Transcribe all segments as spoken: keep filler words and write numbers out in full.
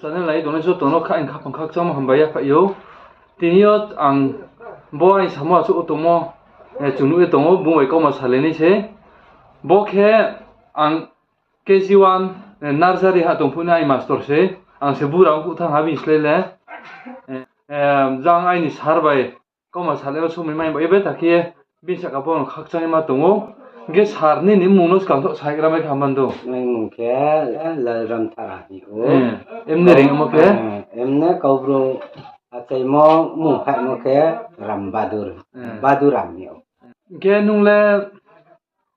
Channel nai tongnai joto no kha-, ang khaphang khakchangmo hambai ya phai ou. Tini yo ang bo aini samo achouh wo tongmo, eh, chung nuh ye tong ou, bung bai kauma salai nai se. Bo khe ang K G one, eh, nursery ha tong phuh ni aini mastor se. Ang se bura ongkuh thanng ha bini slái le. Eh, eh, jang aini sir bai kauma salai o somoi mai bai ye betha khe bini sahka pho no khakchang ye ma tong ou. Hing khe sir nini mmung no skang tho saigra mai kha man do. Aini mmung khe, eh, Lalram Thara hing ou. Eh, emne reingmo khe? Eh, emne Kaubru achaimo mmung phaimo khe Ram Badur. Eh. Baduram hing ou. Hing khe nung le,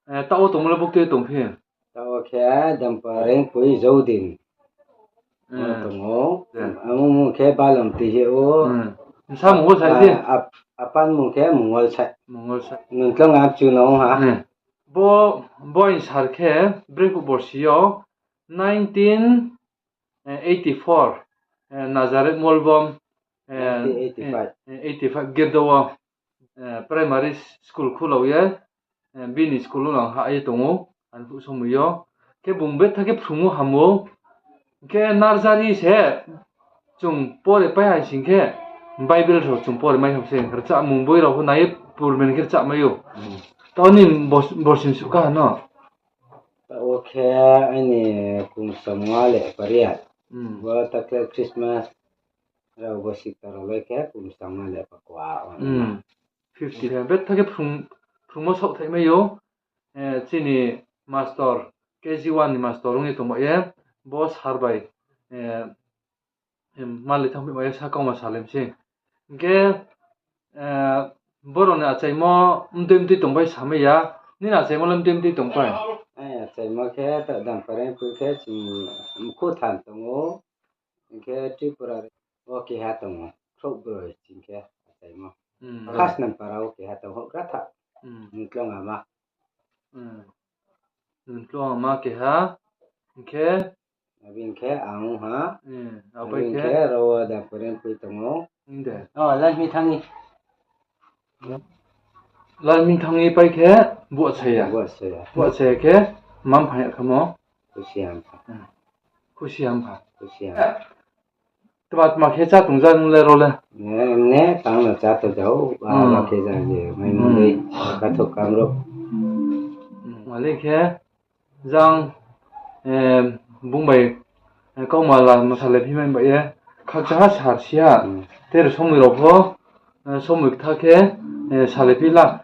eh, taoh wo tongmo le buktui tong phi? Taoh wo khe Dampareng Pui Joudin. Hmm. Tong ou. Hmm. Amo mmung khe Balom Tiji ou. Hmm. Nsa mmung wo sai di. Ah, ap-, apan mmung khe Mongol sai. Mongol sai. Nuntlong apchu no ha. Hmm. Bo, bo aini sir khe Brengkhuh borsi yo nineteen eighty-four, eh, Nazareth Molbom, eh, nineteen eighty-five. Eh, eighty-five Girdo wo, eh, primary school khulao ye, eh, bini school wo ang ha ye tong ou, ang phuh somoi yo. Khe bung betha khe phrungmo ham ou. Khe nursery se chung pore pai hai sing khe, Bible rao chung pore mai ham se, rchahmung boi rao pho nai ye purmen khe rchah mai ou. Hmm. Taoh ni bos-, borsi suh kha ha no? Taoh wo khe aini kum samnga le pariya. Hmm. Bo takle Christmas rao bo sikta rao le khe kum samnga le pakua. Hmm. Fifty khe betha khe phrung-, phrungmo saohthaih mai ou. Eh, chini mastor, K G one ni mastor ong ye tongba ye, bo sir bai, eh, em, malai thanngphi mai ye sa kauma salai mi se. Hing khe, eh, borao ni achaimo mtui mtui tongpai samai ya, nini achaimo le mtui mtui tongpai? Aini achaimo khe taoh Dampareng Pui khe chung mkhu tham tong ou, hing khe Tripura wo keha tong ou, Khrouhbroi hing khe achaimo. Hmm. Khasnampara wo keha tong ou, houhgra tha. Hmm. Nuntlong ama. Hmm. Nuntlong ama keha, hing khe? Abo hing khe ang ha. Hmm, abo hing khe ro wo Dampareng Pui tong ou. Hing de. O, Lalmi Thangni. Lalmi Thangni pai khe Buahsaya. Buahsaya. Buahsaya khe mam phai ya khamo? Khusi Hampha. Hmm. Khusi Hampha. Khusi Hampha. Tma tma khe chá tong ja nung le ro le? Ne, ne, tang no chá tong ja ou, ba, hmm, ba khe ja je, mai, hmm, mung dei, kathok kamro. Hmm, male khe, jang, eh, bung bai, eh, kauma la msalai phi mai bai ye, khakchang ha sar si ha, hmm, tei ro somoi rao pho, eh, somoi ktha khe, eh, salai phi la,